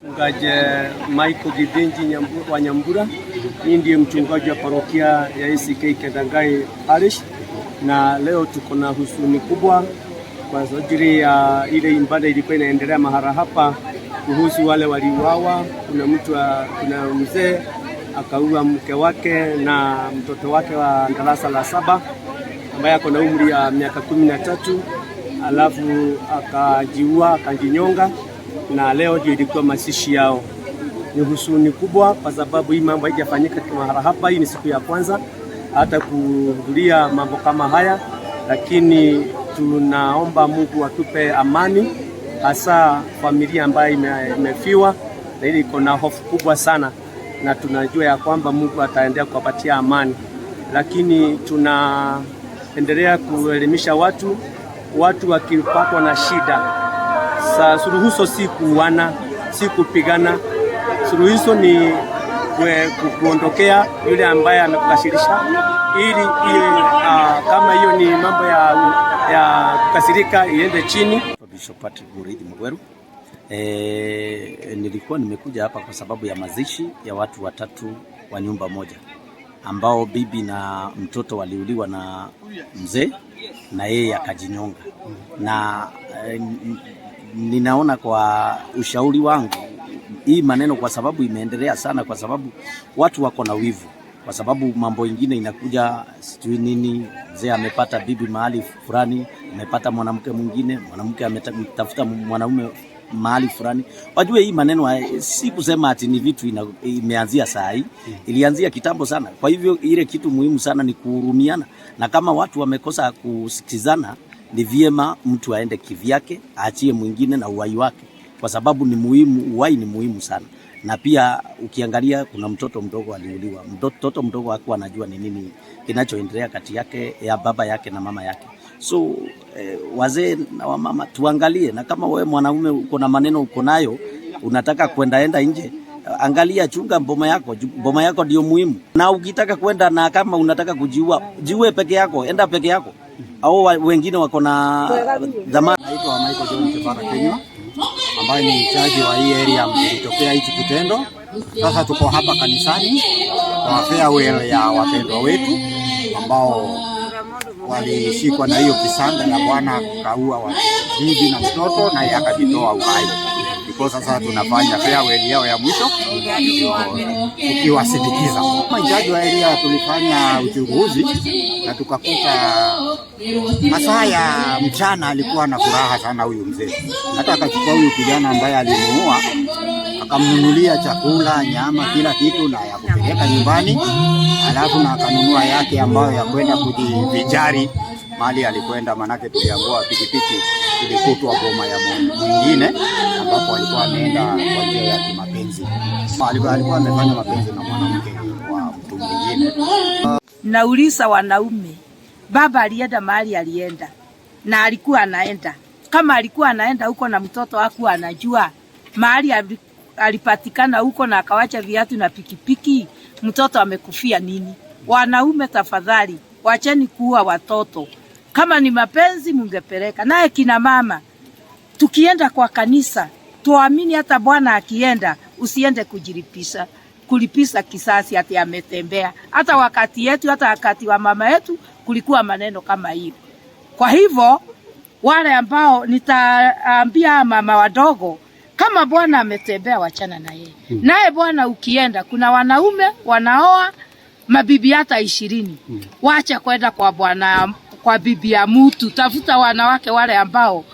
Mchungaji Michael Githinji wa Nyambura. Mimi ndiye mchungaji wa parokia ya ACK Kendangai Parish, na leo tuko na huzuni kubwa kwa ajili ya ile ibada ilikuwa inaendelea mahala hapa kuhusu wale waliuawa. Kuna mzee akaua mke wake na mtoto wake wa darasa la 7 ambaye ako na umri ya miaka 13, alafu akajiua, akajinyonga, na leo ndio ilikuwa mazishi yao. Ni huzuni kubwa kwa sababu hii mambo haijafanyika mahala hapa. Hii ni siku ya kwanza hata kuhudhuria mambo kama haya, lakini tunaomba Mungu atupe amani, hasa familia ambayo imefiwa na ili iko na hofu kubwa sana, na tunajua ya kwamba Mungu ataendelea kuwapatia amani, lakini tunaendelea kuelimisha watu, watu wakipatwa na shida sa suluhisho si kuuana, si kupigana. Suluhisho ni kuondokea yule ambaye amekukasirisha, ili kama hiyo ni mambo ya kukasirika iende chini. Bishop Patrick Muriithi Mugweru. Nilikuwa nimekuja hapa kwa sababu ya mazishi ya watu watatu wa nyumba moja ambao bibi na mtoto waliuliwa na mzee na yeye akajinyonga. Na ninaona kwa ushauri wangu hii maneno kwa sababu imeendelea sana, kwa sababu watu wako na wivu, kwa sababu mambo ingine inakuja sijui nini, mzee amepata bibi mahali fulani, amepata mwanamke mwingine, mwanamke ametafuta mwanaume mahali fulani. Wajue hii maneno si kusema ati ni vitu imeanzia saa hii, ilianzia kitambo sana. Kwa hivyo ile kitu muhimu sana ni kuhurumiana, na kama watu wamekosa kusikizana, ni vyema mtu aende kivyake, aachie mwingine na uhai wake, kwa sababu ni muhimu, uhai ni muhimu sana. Na pia ukiangalia kuna mtoto mdogo aliuliwa. Mtoto mdogo hakuwa anajua ni nini kinachoendelea kati yake ya baba yake na mama yake. So wazee na wamama tuangalie, na kama wewe mwanaume uko na maneno uko nayo unataka kwendaenda nje, angalia, chunga boma yako, boma yako ndio muhimu. Na ukitaka kwenda na kama unataka kujiua, jiue peke yako, enda peke yako, au wengine wako na dhamana. Naitwa Michael John Kibara Kenywa ambaye ni mchaji wa hii area ilitokea hichi kitendo. Sasa tuko hapa kanisani kwa farewell ya wapendwa wetu ambao walishikwa na hiyo kisanga ya bwana kaua wa bibi na mtoto naye akajitoa uhai. Ndipo sasa tunafanya farewell yao ya mwisho tukiwasindikiza. Kama jaji wa area tulifanya uchunguzi na tukakuta masaa ya mchana alikuwa na furaha sana huyu mzee, hata akachukua huyu kijana ambaye alimuua akamnunulia chakula, nyama, kila kitu na ya kupeleka nyumbani, alafu na akanunua yake ambayo ya kwenda kujivinjari mahali alikwenda, manake tuliambiwa pikipiki ilikutwa boma ya mwingine ambapo alikuwa ameenda kwa njia ya kimapenzi. Alikuwa amefanya mapenzi na mwanamke wa mtu mwingine. Nauliza wanaume, baba alienda mahali alienda na alikuwa anaenda, kama alikuwa anaenda huko na mtoto hakuwa anajua mahali alipatikana huko na akawacha viatu na pikipiki, mtoto amekufia nini? Wanaume tafadhali, wacheni kuua watoto. Kama ni mapenzi mungepeleka naye. Kina mama, tukienda kwa kanisa tuamini, hata bwana akienda, usiende kujilipisha kulipisha kisasi ati ametembea. Hata wakati yetu, hata wakati wa mama yetu kulikuwa maneno kama hiyo. Kwa hivyo wale ambao nitaambia mama wadogo, kama bwana ametembea, wachana na yeye. Naye bwana ukienda, kuna wanaume wanaoa mabibi hata 20. Wacha kwenda kwa bwana, kwa bibi ya mtu, tafuta wanawake wale ambao